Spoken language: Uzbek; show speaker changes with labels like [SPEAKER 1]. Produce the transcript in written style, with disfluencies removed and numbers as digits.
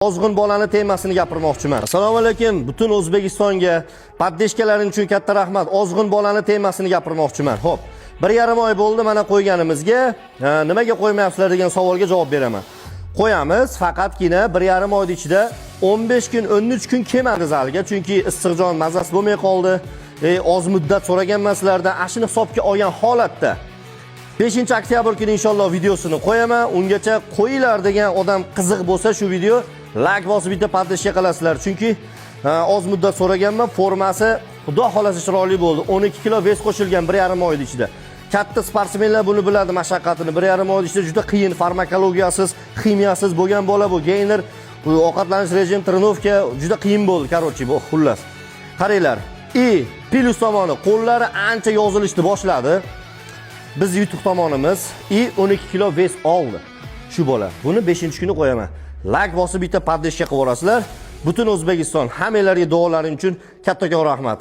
[SPEAKER 1] Ozg'in bolani temasini gapirmoqchiman. Assalomu alaykum butun O'zbekistonga, поддержка laring uchun katta rahmat. Ozg'in bolani temasini gapirmoqchiman. Xo'p, 1,5 oy bo'ldi mana qo'yganimizga. Ha, nimaga qo'ymayapsizlar degan savolga javob beraman. Qo'yamiz, faqatgina 1,5 oyning ichida 15 kun, 13 kun kelmadi zalga, chunki issiqjon mazasi bo'lmay qoldi. Oz muddat so'raganman sizlardan. Ashuni hisobga olgan holatda 5 oktyabr kuni inshaalloh videosini qo'yaman. Ungacha qo'yinglar degan odam qiziq bo'lsa, shu video layk bosib bitta поддержка qilasizlar. Chunki oz muddat so'raganman, formasi xudo xolasa chiroyli bo'ldi. 12 kilo вес qo'shilgan 1,5 oyning ichida. Katta sportsmenlar buni biladi mashaqqatini. 1,5 oyning ichida juda qiyin, farmakologiyasiz, ximiyasiz bo'lgan bola bu geyner, bu ovqatlanish rejim, тренировка juda qiyin bo'ldi, короче, bu xullas. Qaranglar. И plyus tomoni, qo'llari ancha yozilishni boshladi. Biz yutuq tomonimiz и 12 kilo вес oldi shu bola. Buni 5 kuni qo'yaman. Layk bosib bitta поддержка qilib yuborasizlar. Butun O'zbekiston, hammanglarga duolaring uchun kattakon rahmat.